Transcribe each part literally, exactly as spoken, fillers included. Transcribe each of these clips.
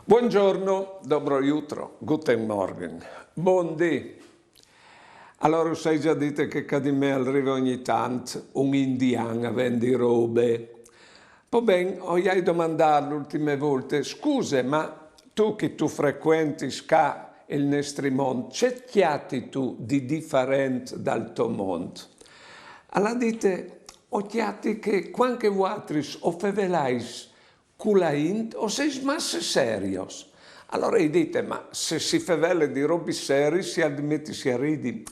Buongiorno, dobro jutro, guten Morgen, bundì. Alora, us ai già dite che ca di me al rive ogni tant un indian a vendi robe. Po ben, o i ai domandà l'ultime volte: "Scuse, ma tu che tu frecuentis ca il nestri mont, ce cjati tu di diferent dal to mont?" Al à dite: "O cjati che cuant che vuatris o fevelais cu la int, o seis masse serios." Alora i ai dite: "Ma se si fevele di robis seriis, si à di metisi a ridi."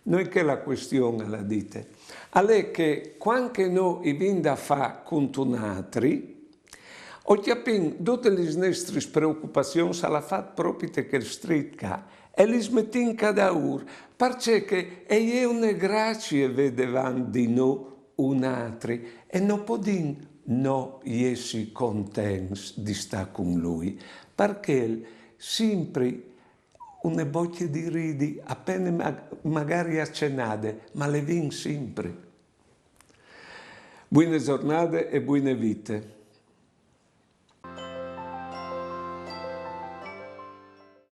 "No è chê la cuestion", al à dite. "Al è che cuant che no i vin da fâ cuntun altri, o cjapìn dutis lis nestris preocupazions, al à fat propit chel strit ca, e lis metìn ca daûr, parcè che e je une gracie vê devant di nô un altri, e no podìn no jessi contents di stâ cun lui. Par chel, simpri une bocje di ridi, a pene ma-, magari a cenade, ma le vin simpri." Buine zornade e buine vite.